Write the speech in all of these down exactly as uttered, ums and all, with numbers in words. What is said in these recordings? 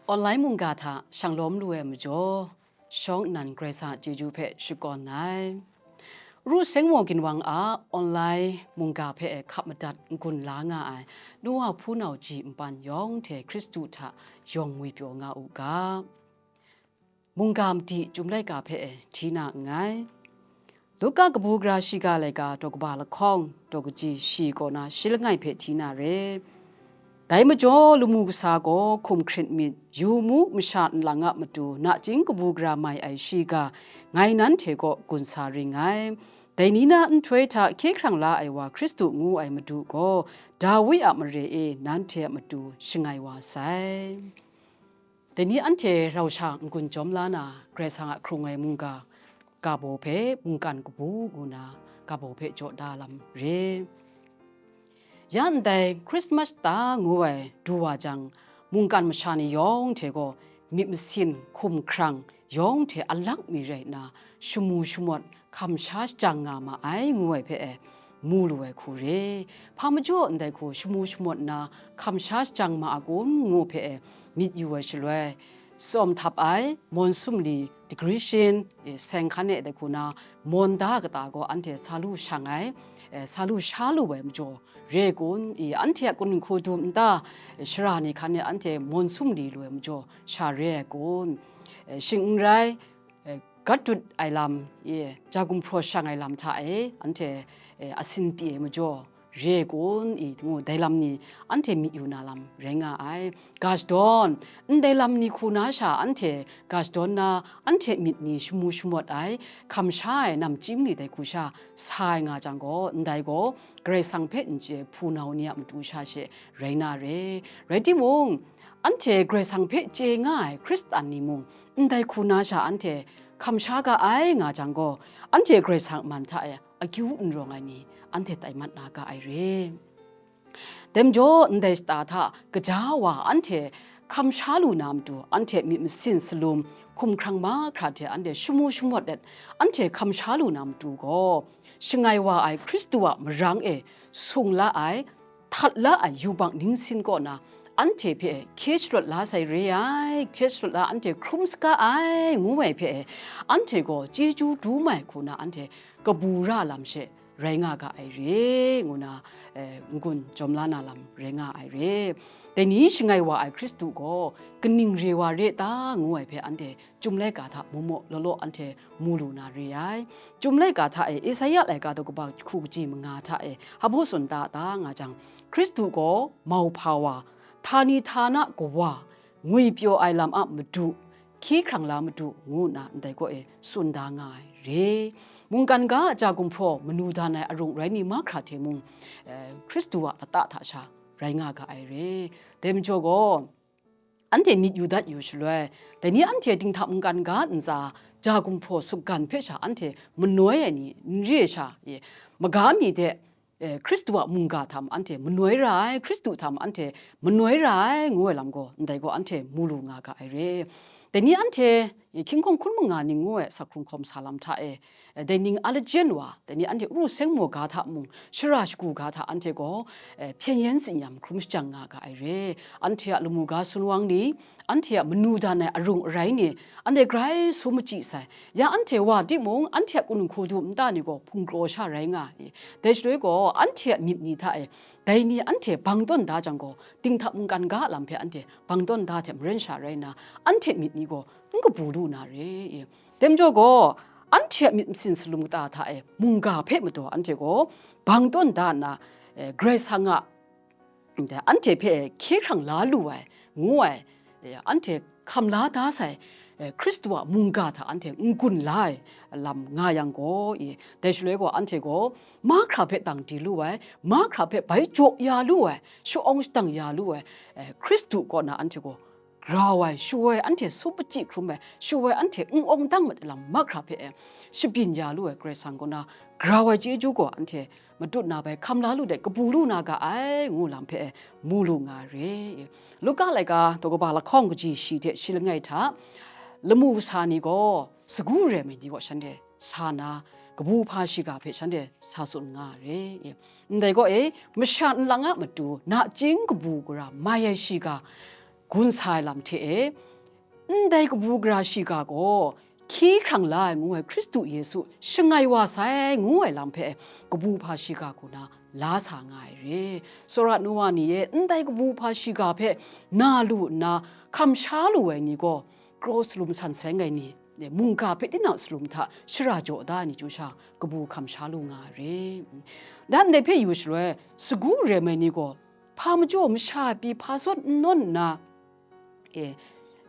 Online mungga hta shanglawm lu ai majaw, shawng nnan Karai Kasang a chyeju hpe shakawn ai. Ru Seng Maw Ginwang a online mungga hpe hkap madat n-gun la nga ai nu wa hpunau ji npan yawng hte Hkristu hta yawng ngwipyaw nga u ga. Mungga madi Chyum laika hpe hti na nngai. Luka kabu gara shiga laika daw kaba lahkawng daw kaji shi kaw na shi langai hpe hti na re. Dai majaw lamu kasa gaw hkum hkrit myit, yu mu, masha nlang a matu nachying kabu gara mai ai shiga ngai nanhte kaw gun sa ring ngai. Dai ni na nhtoi hta hkye hkrang la ai wa Hkristu ngu ai Madu gaw Dawi a mare e nanhte a matu shangai wa sai. Dai ni anhte rau sha n-gun jawm la na, Karai Kasang a hkrung ai mungga ga baw hpe mungkan kabu ngu na ga baw hpe jaw da lam re. Ya ndai Christmas ta ngu ai du wa jang, mungkan masha ni yawng hte gaw myit masin hkum hkrang yawng hte alak mi rai nna, shamu shamawt, kamsha shajang nga ma ai ngu ai hpe e, mu lu ai hku re. Hpa majaw ndai hku shamu shamawt nna, kamsha shajang ma a kun ngu hpe e, myit yu ai shaloi, tsawm htap ai, mawn sumli, decoration, e, seng hkan e dai hku na, mawn da kata gaw anhte sa lu shang ai, e, sa lu sha lu ai majaw re kun, i, anhte a kun hku du nta, e, shara ni hkan e anhte mawn sumli lu ai majaw sha re ai kun, e, shing n rai, e, gat dut ai lam, e, ja gumhpraw shang ai lam hta e, anhte, e, asin pyi ai majaw re kun, i, ngu dai lam ni anhte myit yu na lam rai nga ai. Ga shadawn, ndai lam ni hku na sha anhte ga shadawn na, anhte myit ni shamu shamawt ai, kamsha ai namchying ni dai hku sha sa ai nga jang gaw, ndai gaw Karai Kasang hpe n chye hpunau ni a matu sha she rai na re. Rai timung, anhte Karai Kasang hpe chye nga ai Hkristan ni mung, ndai hku na sha anhte hkam sha ga ai nga jang gaw, anhte Karai Kasang man hta e akyu n rawng ai ni, anhte tai mat na ga ai re. Dai majaw, ndai shata hta kaja wa anhte hkam sha lu na matu, anhte myit masin salum, hkum hkrang mahkra hte anhte shamu shamawt let, anhte hkam sha lu na matu gaw, shangai wa ai Hkristu a marang e sung la ai, htat la ai yubak ningsin kaw na, anhte hpe hkye sharawt la sai re ai, hkye sharawt la anhte hkrum saga ai, ngu ai hpe, anhte gaw chyeju dum ai hku na anhte kabu ra lam she rai nga ga ai re, ngu na, eh, n-gun jawm la na lam rai nga ai re. Dai ni shangai wa ai Hkristu gaw kaning re wa re ta, ngu ai hpe anhte Chyum laika hta maw maw law law anhte mu lu na re ai. Chyum laika hta e, Esaia laika daw kaba hku kaji manga hta e, hpa baw tsun da ta nga jang, Hkristu gaw mauhpa wa, htani htana kawa, ngwipyaw ai lam a madu, hkye hkrang la madu, ngu nna ndai kaw e tsun da nga ai re. Mungkan ga a ja gumhpraw manu dan ai arung rai ni mahkra hte mung, eh, Hkristu a lata hta sha rai nga ga ai re. Dai majaw gaw, anhte myit yu dat yu shaloi, dai ni anhte dinghta mungkan ga ntsa ja gumhpraw sutgan hpe sha anhte manoi ai ni n re ai sha, e, maga mi de, e, Hkristu a mungga hta mung anhte manoi ra ai, Hkristu hta mung anhte manoi ra ai, ngu ai lam gaw, ndai gaw anhte mu lu nga ga ai re. Dai ni anhte, e, hkying hkawng hkun manga ning ngu ai asak hkrung hkawm sa lam hta e, e, dai ning a lajen wa, dai ni anhte ru seng maw ga hta mung, shara shagu ga hta anhte gaw, e, hpyen yen tsin yam hkrum shajang nga ga ai re. Anhte a lamu ga sunwang ni, anhte a manu dan ai arung arai ni, anhte grai sum machyi sai. Ya anhte wa timung, anhte a kunung hku du nta ni gaw hpungkraw sha rai nga ai. Dai shaloi gaw, anhte a myit ni hta e, dai ni anhte bang tawn da jang gaw, dinghta mungkan ga a lam hpe anhte bang tawn da hte maren sha rai nna, anhte myit ni gaw n kabu lu na re. Dai majaw gaw, anhte a myit masin salum kata hta e mungga hpe madaw anhte gaw bang tawn da nna, e, Karai Kasang a, anhte hpe hkye hkrang la lu ai, ngu ai, e, anhte hkam la da sai, e, Hkristu a mungga hta anhte n-gun la ai lam nga yang gaw, e, dai shaloi gaw anhte gaw mahkra hpe dang di lu ai, mahkra hpe bai jaw ya lu ai, sha-awng shadang ya lu ai, e, Hkristu kaw na anhte gaw grau ai, shu ai, anhte sum machyi hkrum ai, shu ai, anhte n-awng dang mat ai lam mahkra hpe e shabyin ya lu ai Karai Kasang kaw na grau ai chyeju gaw anhte matut na bai hkam la lu de, kabu lu na ga ai, ngu lam hpe e mu lu nga re. Luka laika daw kaba lahkawng kaji shi hte shi langai hta, lamu kasa ni gaw sagu re ai ni gaw shanhte sa na, kabu hpa shiga hpe shanhte sa tsun nga re. Ndai gaw e, masha nlang a matu nachying kabu gara mai ai shiga, gun sa ai lam hte e, ndai kabu gara shiga gaw hkye hkrang la ai ngu ai Hkristu Yesu shangai wa sai ngu ai lam hpe kabu hpa shiga kaw na la sa nga ai re. Tsawra nu wa ni e, ndai kabu hpa shiga hpe na lu nna hkam sha lu ai ni gaw, kraw salum san seng ai ni, mungga hpe tinang salum hta shara jaw da ai ni chyu sha, kabu hkam sha lu nga ai re. Dan ndai hpe yu shaloi, sagu rem ai ni gaw, hpa majaw masha pyi hpa zawn n nawn nna, e,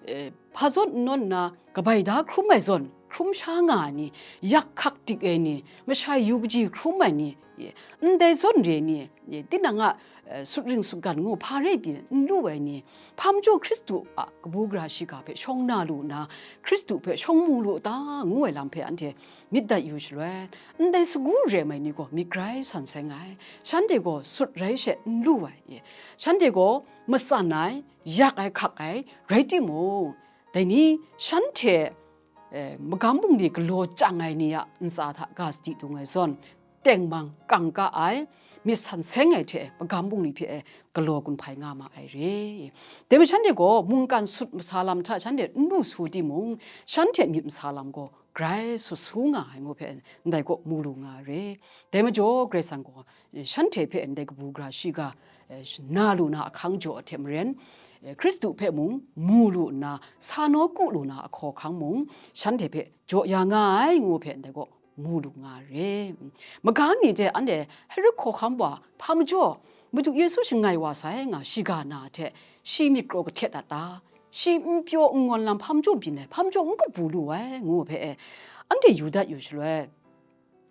e, hpa zawn n nawn nna, kabai da hkrum ai zawn, hkrum sha nga ai ni, yak hkak dik ai ni, masha yu kaji hkrum ai ni, e, ndai zawn re ni, e, tinang a, e, sutring sutgan ngu hpa rai pyi n lu ai ni, hpa majaw Hkristu a kabu gara shiga hpe shawng na lu nna, Hkristu hpe shawng mu lu ta, ngu ai lam hpe anhte myit dat yu shaloi, ndai sagu rem ai ni gaw myit grai san seng ai, shanhte gaw sut rai she n lu ai, e, shanhte gaw matsan ai, yak ai hkak ai, rai timung, dai ni shanhte, e, magam bungli galaw chyang ai ni a ntsa hta ga sadi dung ai zawn, tengmang kangka ai, myit san seng ai hte magam bungli hpe galaw gun hpai nga ma ai re. Dai majaw shanhte gaw mungkan sut masa lam hta shanhte n lu su timung, shanhte myit masa lam gaw grai sut su nga ai ngu hpe ndai gaw mu lu nga ai re. Dai majaw Karai Kasang gaw shanhte hpe ndai kabu gara shiga, e, na lu na ahkang jaw hte maren, e, Hkristu hpe mung mu lu nna, sa nawku lu na ahkaw ahkang mung shanhte hpe jaw ya nga ai ngu hpe ndai gaw mu lu nga ai re. Maga mi hte anhte Herod hkawhkam wa hpa majaw, Madu Yesu shangai wa sai nga shiga na hte, shi myit kraw kahtet dat ta? Shi n pyaw n ngawn lam hpa majaw byin ai, hpa majaw n kabu lu ai, ngu hpe e, anhte yu dat yu shaloi,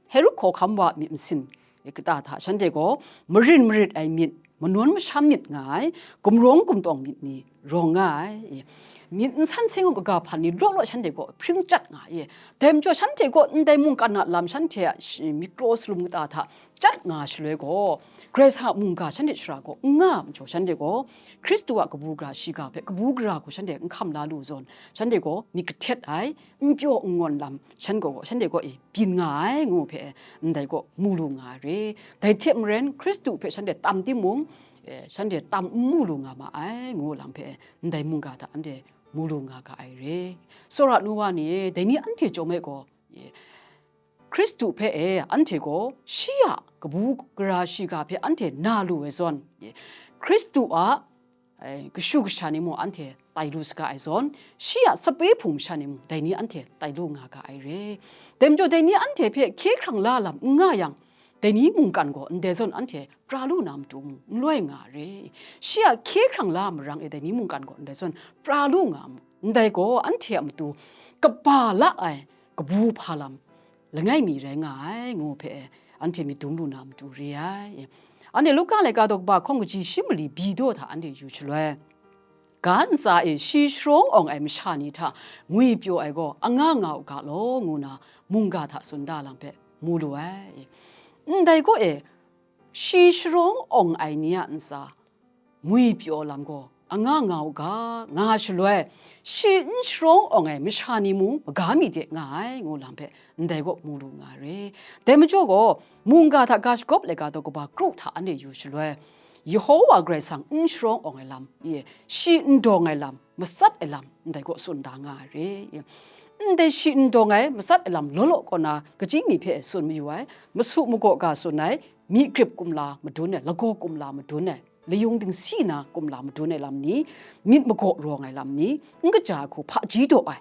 Herod hkawhkam wa myit masin kata hta shanhte gaw marin marit ai myit, manawn masham myit nga ai, gumrawng gumtawng myit ni rawng nga ai. Myit n san seng u kaga hpan ni law law shanhte gaw hpring chyat nga ai. Dai majaw shanhte gaw ndai mungkan a lam shanhte a shi-, myit kraw salum kata hta chyat nga shaloi gaw, Karai Kasang a mungga shanhte shara gaw n nga ai majaw, shanhte gaw Hkristu a kabu gara shiga hpe kabu gara hku shanhte n hkam la lu zawn, shanhte gaw myit kahtet ai, n pyaw n ngawn lam shan gaw, shanhte gaw, e, byin nga ai ngu hpe ndai gaw mu lu nga ai re. Dai hte maren Hkristu hpe shanhte tam timung, e, shanhte tam n mu lu nga ma ai ngu lam hpe ndai mungga hta anhte mu lu nga ga ai re. Tsawra nu wa ni e, dai ni anhte chyawm e gaw, e, Hkristu hpe e, anhte gaw shi a kabu gara shiga hpe anhte na lu ai zawn, e, Hkristu a, e, kashu kasha ni mung anhte tai lu saga ai zawn, shi a sape hpung masha ni mung dai ni anhte tai lu nga ga ai re. Dai majaw, dai ni anhte hpe hkye hkrang la lam n nga yang, dai ni mungkan gaw ndai zawn anhte pra lu na matu mung n loi nga ai re. Shi a hkye hkrang la marang e dai ni mungkan gaw ndai zawn pra lu nga ai, ndai gaw anhte a matu kaba la ai kabu hpa lam langai mi rai nga ai, ngu hpe anhte myit dum lu na matu re ai. Anhte Luka laika daw kaba hkawng kaji shi mali bi daw hta anhte yu shaloi, ga ntsa e shi sharawng awng ai masha ni hta ngwipyaw ai gaw anga nga u ga law, ngu na mungga hta tsun da lam hpe mu lu ai. Ndai gaw e, shi sharawng awng ai ni a ntsa ngwipyaw lam gaw anga nga u ga, nga shaloi, shi n sharawng awng ai masha ni mung maga mi de nga ai, ngu lam hpe ndai gaw mu lu nga ai re. Dai majaw gaw, mungga hta ga shagawp laika daw kaba kru hta anhte yu shaloi, Yehowa Karai Kasang n sharawng awng ai lam, e, shi n dawng ai lam, matsat ai lam, ndai gaw tsun da nga ai re. Ndai shi n dawng ai, matsat ai lam law law kaw na, kaji mi hpe tsun mayu ai, masu magaw ga tsun ai, myi grip kumla madun ai, lagaw kumla madun ai, layung dingsi na kumla madun ai lam ni, myit magaw rawng ai lam ni, n kaja ai hku hpaji daw ai,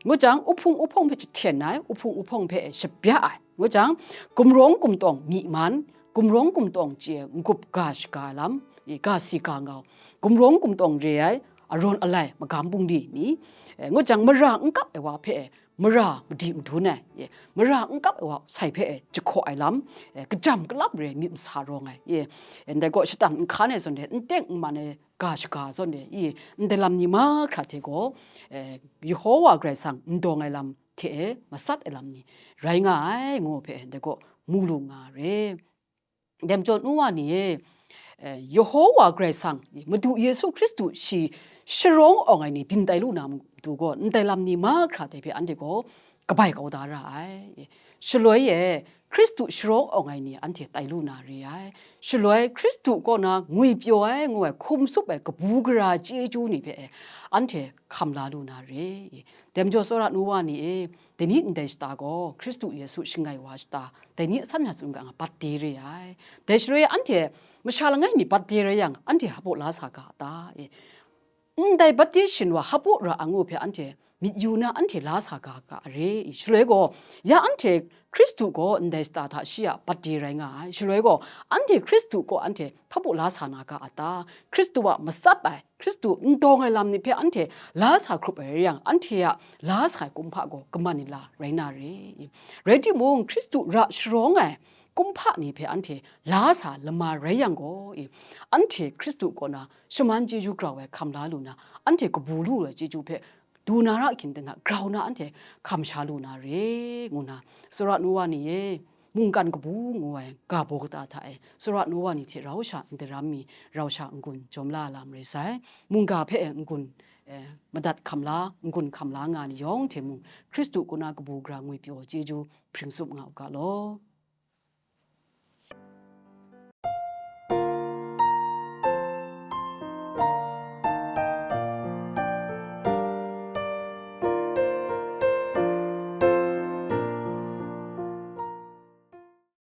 ngu jang, uhpung uhpawng hpe jahten ai, uhpung uhpawng hpe shabya ai, ngu jang, gumrawng gumtawng myi man, gumrawng gumtawng chye n-gup ga shaga ai lam, e, ga si ga ngau, gumrawng gumtawng re ai, arawn alai magam bungli ni, e, ngu jang, mara n kap ai wa hpe, mara madi madun ai, e, mara n kap ai wa sai hpe, e, jahkaw ai lam, e, kajam kalap re ai myit masa rawng ai, e, e, ndai gaw shatan n hkan ai zawn re, n teng n man ai ga shaga zawn re, e, ndai lam ni mahkra hte gaw, e, Yehowa Karai Kasang n dawng ai lam hte e matsat ai lam ni rai nga ai, ngu hpe ndai gaw mu lu nga ai re. Dai majaw nu wa ni e, e, Yehowa Karai Kasang, Madu Yesu Hkristu shi sharawng awng ai ni byin tai lu na matu gaw, ndai lam ni mahkra dai hpe anhte gaw kabai kau da ra ai. Shaloi e Hkristu sharawng awng ai ni anhte tai lu na re ai. Shaloi Hkristu kaw na ngwipyaw ai ngu ai hkum tsup ai kabu gara chyeju ni hpe e anhte hkam la lu na re. Dai majaw, tsawra nu wa ni e, dai ni ndai shata gaw Hkristu Yesu shangai wa shata, dai ni asan hta tsun ga nga bat de re ai. Dai shaloi anhte masha langai mi bat de rai yang, anhte hpaw la sa ga a ta? E, ndai bat de shin wa hpaw ra a ngu hpe anhte myit yu na anhte la sa ga ga a re. I, shaloi gaw, ya anhte Hkristu gaw ndai shata hta shi a bat de rai nga ai. Shaloi gaw, anhte Hkristu kaw anhte hpaw la sa na ga a ta? Hkristu a matsat ai, Hkristu n dawng ai lam ni hpe anhte la sa hkrup ai rai yang, anhte a la sa ai kumhpa gaw kaman ni la rai na re. Rai timung, Hkristu ra sharawng ai kumhpa ni hpe anhte la sa lama rai yang gaw, i, anhte Hkristu kaw na shaman chyeju grau ai hkam la lu na, anhte kabu lu ai chyeju hpe du na ra hkin, dai na grau na anhte hkam sha lu na re, ngu na, tsawra nu wa ni e, mungkan kabu ngu ai ga baw kata hta e tsawra nu wa ni hte rau sha n daram mi, rau sha n-gun jawm la ai lam rai sai. Mungga hpe e n-gun, eh, madat hkam la, n-gun hkam la nga ni yawng hte mung, Hkristu kaw na kabu gara ngwipyaw chyeju hpring tsup nga u ga law.